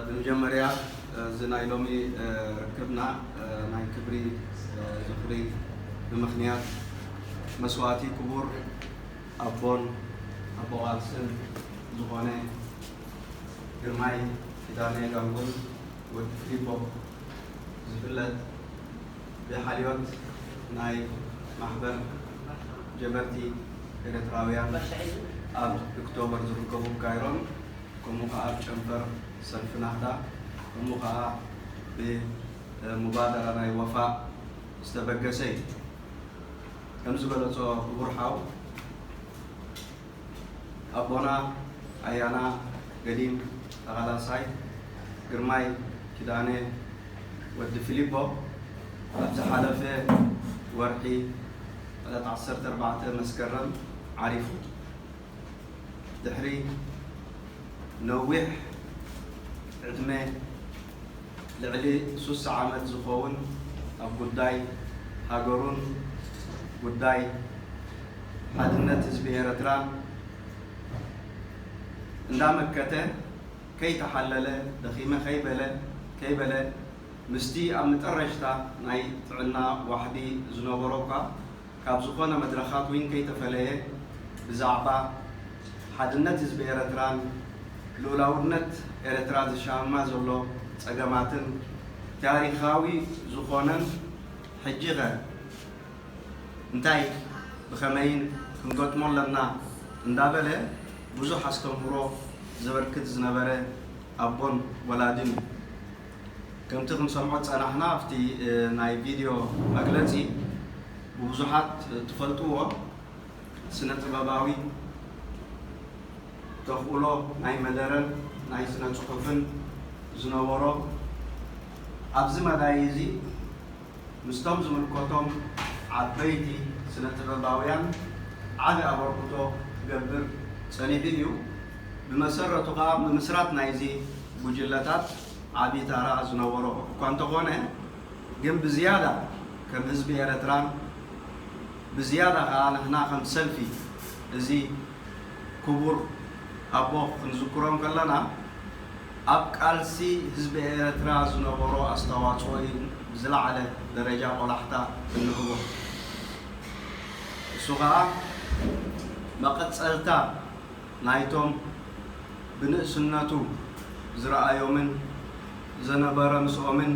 ብመጀመርያ፣ እዚ ናይ ሎሚ፣ እ፣ ርክብና፣ እ፣ ናይ ክብሪ፣ እ፣ ዝኽሪ ብምኽንያት መስዋእቲ ክቡር ኣቦን ኣቦ ቃልስን ዝኾነ ግርማይ ኪዳነ ጋንጉን ወዲ ፊሊፖ ዝፍለጥ ብሓልዮት ናይ ማሕበር ጀበርቲ ኤርትራውያን ኣብ ኦክቶበር ዝርከቡ ካይሮን፣ ከምኡ ከኣ ኣብ ጨንፈር ሰልፊ ናህዳ፣ ከምኡ ከኣ ብሙባደራ ናይ ወፋእ ዝተበገሰ እዩ። ከም ዝበለጾ ክቡር ሓው፣ ኣቦና ኣያና ገዲም ተቓላሳይ ግርማይ ኪዳነ ወዲ ፊሊፖ ኣብ ዝሓለፈ ወርሒ ዕለት ዓሰርተ ኣርባዕተ መስከረም ዓሪፉ። ድሕሪ ነዊሕ ዕድመ፣ ልዕሊ ሱሳ ዓመት ዝኸውን ኣብ ጉዳይ ሃገሩን ጉዳይ ሓድነት ህዝቢ ኤርትራን እንዳመከተ፣ ከይተሓለለ፣ ደኺመ ከይበለ፣ ከይበለ፣ ምስቲ ኣብ መጠረሽታ ናይ ጥዕና ዋሕዲ ዝነበሮ እኳ ካብ ዝኾነ መድረኻት እውን ከይተፈለየ፣ ብዛዕባ ሓድነት ህዝቢ ኤርትራን ልኡላውነት ኤርትራ ዝሻመማ ዘሎ ጸገማትን ታሪኻዊ ዝኾነን ሕጂኸ እንታይ ብኸመይን ክንገጥሞ ኣለና እንዳበለ ብዙሕ ኣስተምህሮ ዘበርክት ዝነበረ ኣቦን ወላድን እዩ። ከምቲ ክንሰምዖ ዝጸናሕና ኣብቲ፣ እ፣ ናይ ቪድዮ መግለጺ ብብዙሓት ትፈልጥዎ ስነ ጥበባዊ ተኽእሎ ናይ መደረን ናይ ስነ ጽሑፍን ዝነበሮ ኣብዚ መዳይ እዚ ምስቶም ዝምልከቶም ዓበይቲ ስነ ጥበባውያን ዓቢ ኣበርክቶ ክገብር ጸኒሑ እዩ። ብመሰረቱ ከኣ ምምስራት ናይዚ ጉጅለታት ዓቢ ታራ ዝነበሮ እኳ እንተኾነ፣ ግን ብዝያዳ ከም ህዝቢ ኤርትራን ብዝያዳ ከኣ ንሕና ከም ሰልፊ እዚ ክቡር ኣቦ ክንዝክሮም ከለና፣ ኣብ ቃልሲ ህዝቢ ኤርትራ ዝነበሮ ኣስተዋጽኦ እዩ ብዝለዓለ ደረጃ ቆላሕታ እንህቦ። እሱ ከኣ መቐጸልታ ናይቶም ብንእስነቱ ዝረኣዮምን ዘነበረ ምስኦምን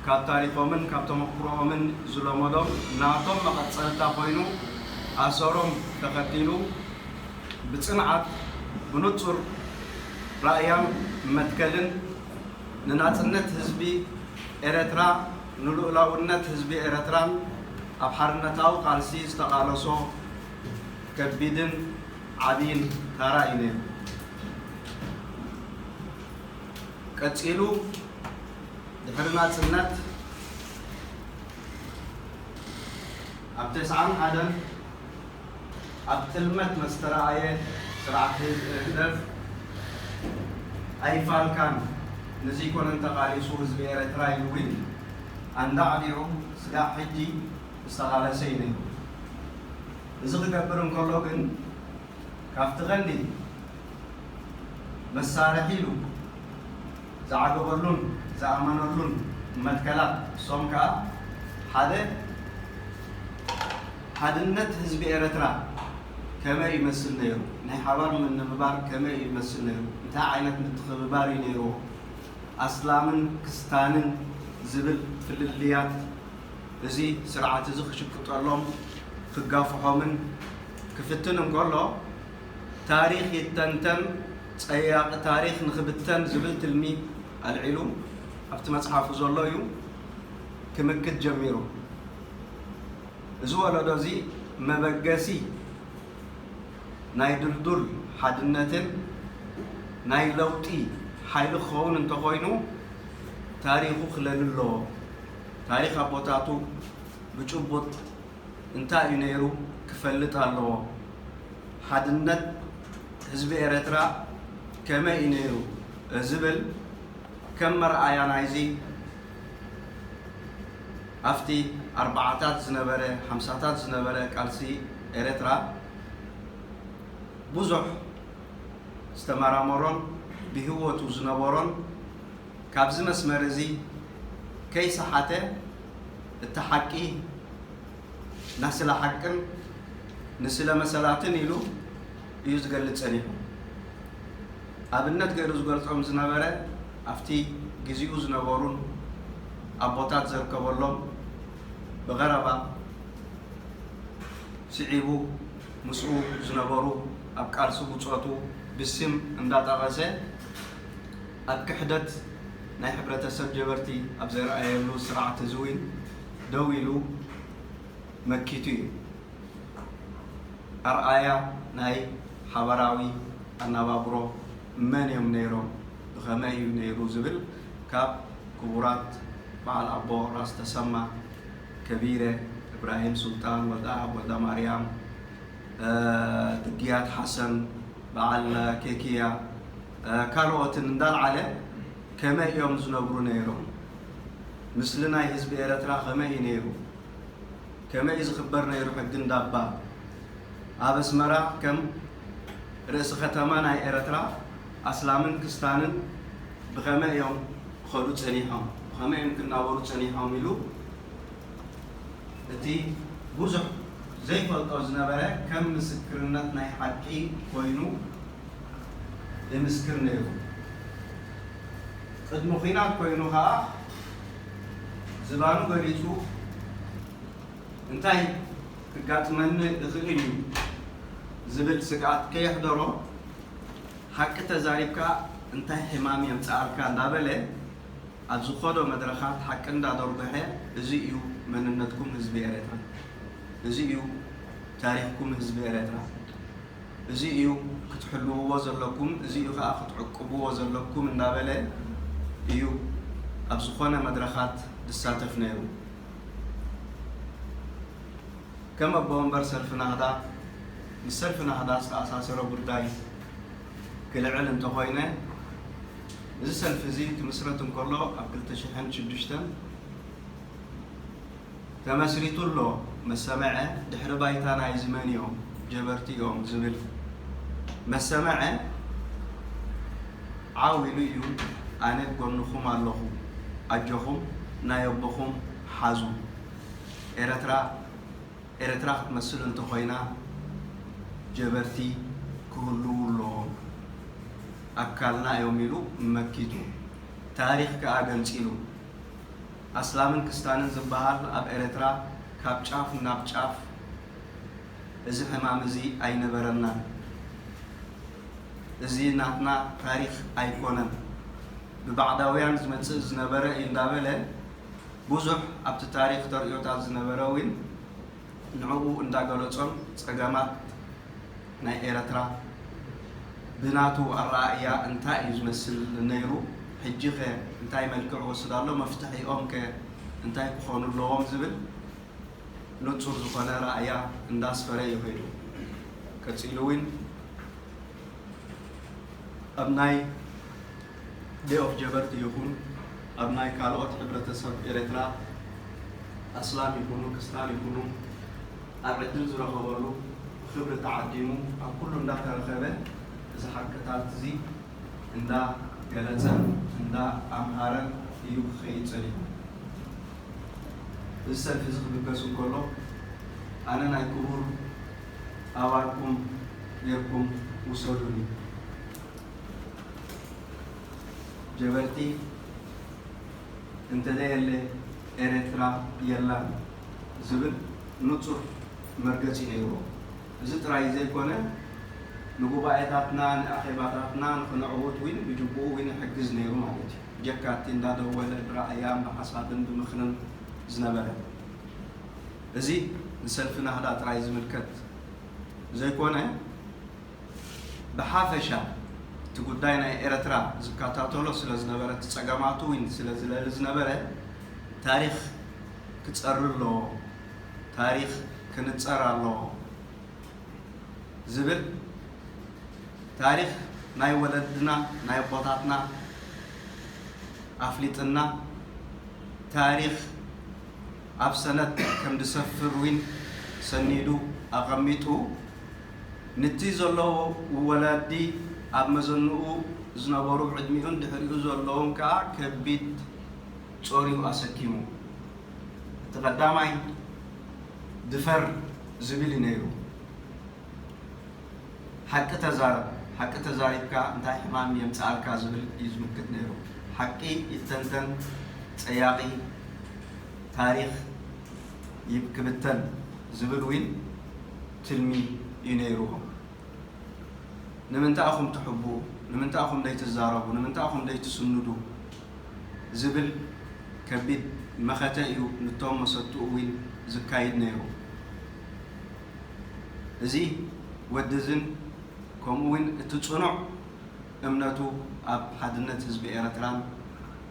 ካብ ታሪኾምን ካብ ተመክሮኦምን ዝለመዶም ናቶም መቐጸልታ ኮይኑ ኣሰሮም ተኸቲሉ ብጽንዓት ብንጹር ራእያን መትከልን ንናጽነት ህዝቢ ኤርትራ ንልኡላውነት ህዝቢ ኤርትራን ኣብ ሓርነታዊ ቃልሲ ዝተቓለሶ ከቢድን ዓቢይን ታራ እዩ ነይሩ። ቀጺሉ ድሕሪ ናጽነት ኣብ ተስዓን ሓደን ኣብ ጥልመት መስተረኣየ ስርዓት ህግደፍ ኣይፋልካን ንዝይኮነን ተቓሊሱ ህዝቢ ኤርትራ ኢሉ እውን ኣንዳዕዲዑ ስጋዕ ሕጂ ዝተቓለሰ እዩ ነይሩ። እዚ ክገብር እንከሎ ግን ካብቲ ቀንዲ መሳርሒ ኢሉ ዝዓገበሉን ዝኣመነሉን መትከላት እሶም ከኣ ሓደ ሓድነት ህዝቢ ኤርትራ ከመይ ይመስል ነይሩ? ናይ ሓባር ምንብባር ከመይ ይመስል ነይሩ? እንታይ ዓይነት ምትኽብባር እዩ ነይርዎ? ኣስላምን ክስታንን ዝብል ፍልልያት እዚ ስርዓት እዚ ክሽቅጠሎም ክጋፍሖምን ክፍትን እንከሎ ታሪኽ ይተንተን ጸያቒ ታሪኽ ንኽብተን ዝብል ትልሚ ኣልዒሉ ኣብቲ መጽሓፉ ዘሎ እዩ ክምክት ጀሚሩ። እዚ ወለዶ እዚ መበገሲ ናይ ድልዱል ሓድነትን ናይ ለውጢ ሓይሊ ክኸውን እንተኾይኑ ታሪኹ ክለሊ ኣለዎ። ታሪኽ ኣቦታቱ ብጭቡጥ እንታይ እዩ ነይሩ ክፈልጥ ኣለዎ። ሓድነት ህዝቢ ኤርትራ ከመይ እዩ ነይሩ ዝብል ከም መርኣያ ናይዚ ኣብቲ ኣርባዓታት ዝነበረ፣ ሓምሳታት ዝነበረ ቃልሲ ኤርትራ ብዙሕ ዝተመራመሮን ብህይወቱ ዝነበሮን ካብዚ መስመር እዚ ከይሰሓተ፣ እቲ ሓቂ ናስለ ሓቅን ንስለ መሰላትን ኢሉ እዩ ዝገልጽ ጸኒሑ። ኣብነት ገይሩ ዝገልጾም ዝነበረ ኣብቲ ግዜኡ ዝነበሩን ኣቦታት ዘርከበሎም ብቐረባ ስዒቡ ምስኡ ዝነበሩ ኣብ ቃልሲ ብጾቱ ብስም እንዳጠቐሰ ኣብ ክሕደት ናይ ሕብረተሰብ ጀበርቲ ኣብ ዘርኣየሉ ስርዓት እዚ እውን ደው ኢሉ መኪቱ እዩ። ኣርኣያ ናይ ሓባራዊ ኣነባብሮ መን እዮም ነይሮም፣ ብኸመይ እዩ ነይሩ ዝብል ካብ ክቡራት በዓል ኣቦ ራስ ተሰማ ከቢረ፣ እብራሂም ሱልጣን፣ ወልደኣብ ወልደማርያም፣ እ፣ ድግያት ሓሰን፣ በዓል ኬክያ፣ እ፣ ካልኦትን እንዳልዓለ ከመይ እዮም ዝነብሩ ነይሮም? ምስሊ ናይ ህዝቢ ኤረትራ ከመይ እዩ ነይሩ? ከመይ እዩ ዝኽበር ነይሩ ሕጊ እንዳባ? ኣብ ኣስመራ ከም ርእሲ ከተማ ናይ ኤረትራ ኣስላምን ክስታንን ብኸመይ እዮም ክኸዱ ጸኒሖም? ብኸመይ እዮም ክናበሩ ጸኒሖም? ኢሉ እቲ ብዙሕ ዘይፈልጦ ዝነበረ ከም ምስክርነት ናይ ሓቂ ኮይኑ ይምስክር ነይሩ። ቅድሚ ኲናት ኮይኑ ኸኣ ዝባኑ ገሊጹ፣ እንታይ ክጋጥመኒ ይኽእል እዩ ዝብል ስግኣት ከየሕደሮ፣ ሓቂ ተዛሪብካ እንታይ ሕማም የምጽኣልካ እንዳበለ ኣብ ዝኸዶ መድረኻት ሓቂ እንዳደርጎሐ፣ እዚ እዩ መንነትኩም ህዝቢ ኤረትራ፣ እዚ እዩ ታሪኽኩም ህዝቢ ኤረትራ፣ እዚ እዩ ክትሕልውዎ ዘለኩም፣ እዚ እዩ ከኣ ክትዕቅብዎ ዘለኩም እንዳበለ እዩ ኣብ ዝኾነ መድረኻት ዝሳተፍ ነይሩ። ከም ኣቦ ወንበር ሰልፊ ናህዳ፣ ምስ ሰልፊ ናህዳ ዝተኣሳሰረ ጉዳይ ክልዕል እንተኾይነ፣ እዚ ሰልፊ እዚ ክምስረት እንከሎ ኣብ ክልተ ሽሕን ሽዱሽተን ተመስሪቱ ኣሎ መሰመዐ። ድሕሪ ባይታ ናይዚ መን እዮም? ጀበርቲ እዮም ዝብል መሰመዐ ዓው ኢሉ እዩ፣ ኣነ ጎንኹም ኣለኹ፣ ኣጆኹም፣ ናይ ኣቦኹም ሓዙ። ኤረትራ፣ ኤረትራ ክትመስል እንተኾይና ጀበርቲ ክህልዉ ኣለዎም፣ ኣካልና እዮም ኢሉ መኪቱ። ታሪኽ ከኣ ገንጺሉ። ኣስላምን ክስታንን ዝበሃል ኣብ ኤረትራ ካብ ጫፍ ናብ ጫፍ እዚ ሕማም እዚ ኣይነበረናን። እዚ ናትና ታሪኽ ኣይኮነን፣ ብባዕዳውያን ዝመጽእ ዝነበረ እዩ እንዳበለ ብዙሕ ኣብቲ ታሪኽ ተርእዮታት ዝነበረ እውን ንዕኡ እንዳገለጾም ጸገማት ናይ ኤረትራ ብናቱ ኣረኣእያ እንታይ እዩ ዝመስል ነይሩ፣ ሕጂ ከ እንታይ መልክዕ ወስድ ኣሎ፣ መፍትሒኦም ከ እንታይ ክኾኑ ኣለዎም ዝብል ንጹር ዝኾነ ራእያ እንዳስፈረ እዩ ከይዱ። ቀጺሉ እውን ኣብ ናይ ዴይ ኦፍ ጀበርቲ ይኹን ኣብ ናይ ካልኦት ሕብረተሰብ ኤረትራ ኣስላም ይኹኑ ክስታን ይኹኑ ኣብ ዕድል ዝረኸበሉ ብኽብሪ ተዓዲሙ ኣብ ኩሉ እንዳተረኸበ እዚ ሓቅታት እዚ እንዳገለጸን እንዳኣምሃረን እዩ ክኸይድ ጸኒሑ። እዚ ሰልፊ እዚ ክብገስ እንከሎ ኣነ ናይ ክቡር ኣባልኩም ጌርኩም ውሰዱኒ። ጀበርቲ እንተዘየለ ኤረትራ የላን ዝብል ንጹር መርገጺ ነይርዎ። እዚ ጥራይ ዘይኮነ ንጉባኤታትና ንኣኼባታትና ንኽነዕውት እውን ብጅቡኡ እውን ይሕግዝ ነይሩ ማለት እዩ። ብጀካ እቲ እንዳደወለ ብራእያን ብሓሳብን ብምኽርን ዝነበረ። እዚ ንሰልፊ ናህዳ ጥራይ ዝምልከት ዘይኮነ ብሓፈሻ እቲ ጉዳይ ናይ ኤረትራ ዝከታተሎ ስለ ዝነበረ እቲ ጸገማቱ እውን ስለ ዝለሊ ዝነበረ ታሪኽ ክጸሪ ኣለዎ፣ ታሪኽ ክንጸር ኣለዎ ዝብል ታሪኽ ናይ ወለድና ናይ ኣቦታትና ኣፍሊጥና ታሪኽ ኣብ ሰነድ ከም ዝሰፍር እውን ሰኒዱ ኣቐሚጡ ንቲ ዘሎ ወላዲ ኣብ መዘንኡ ዝነበሩ ብዕድሚኡን ድሕሪኡ ዘለውን ከኣ ከቢድ ጾር እዩ ኣሰኪሙ። እቲ ቀዳማይ ድፈር ዝብል እዩ ነይሩ። ሓቂ ተዛረብ፣ ሓቂ ተዛሪብካ እንታይ ሕማም የምጽኣልካ ዝብል እዩ ዝምክት ነይሩ። ሓቂ ይተንተን፣ ጸያቒ ታሪኽ ይብ- ክብተን ዝብል እውን ትልሚ እዩ ነይርዎም። ንምንታይ ኢኹም ትሕቡ? ንምንታይ ኢኹም ዘይትዛረቡ? ንምንታይ ኢኹም ዘይትስንዱ? ዝብል ከቢድ መኸተ እዩ ንቶም መሰትኡ እውን ዝካይድ ነይሩ። እዚ ወዲ እዝን ከምኡ እውን እቲ ጽኑዕ እምነቱ ኣብ ሓድነት ህዝቢ ኤረትራን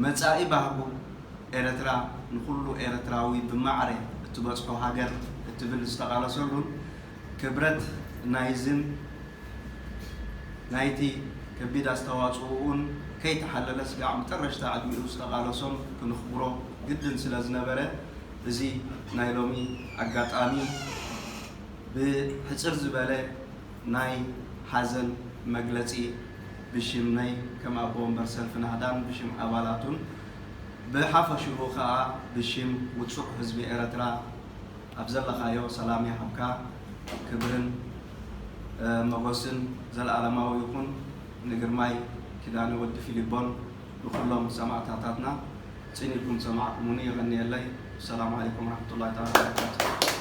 መጻኢ ባህጉ ኤረትራ ንኹሉ ኤረትራዊ ብማዕረ እትበጽሖ ሃገር እትብል ዝተቓለሰሉን ክብረት ናይዝን ናይቲ ከቢድ ኣስተዋጽኦኡን ከይተሓለለ ስጋዕ መጠረሽታ ዕድሚኡ ዝተቓለሶን ክንኽብሮ ግድን ስለ ዝነበረ፣ እዚ ናይ ሎሚ ኣጋጣሚ ብሕጽር ዝበለ ናይ ሓዘን መግለጺ ብሽም ናይ ከም ኣቦ ወንበር ሰልፊ ናህዳን ብሽም ኣባላቱን ብሓፈሽኡ ከኣ ብሽም ውጹዕ ህዝቢ ኤረትራ ኣብ ዘለኻዮ ሰላም ይሃብካ። ክብርን መጎስን ዘለኣለማዊ ይኹን ንግርማይ ኪዳነ ወዲ ፊሊቦን ንኹሎም ሰማእታታትና። ጽን ኢልኩም ዝሰማዕኩሙኒ የቐንየለይ። ሰላም ዓለይኩም ወራህመቱላሂ ተዓላ ወበረካቱ።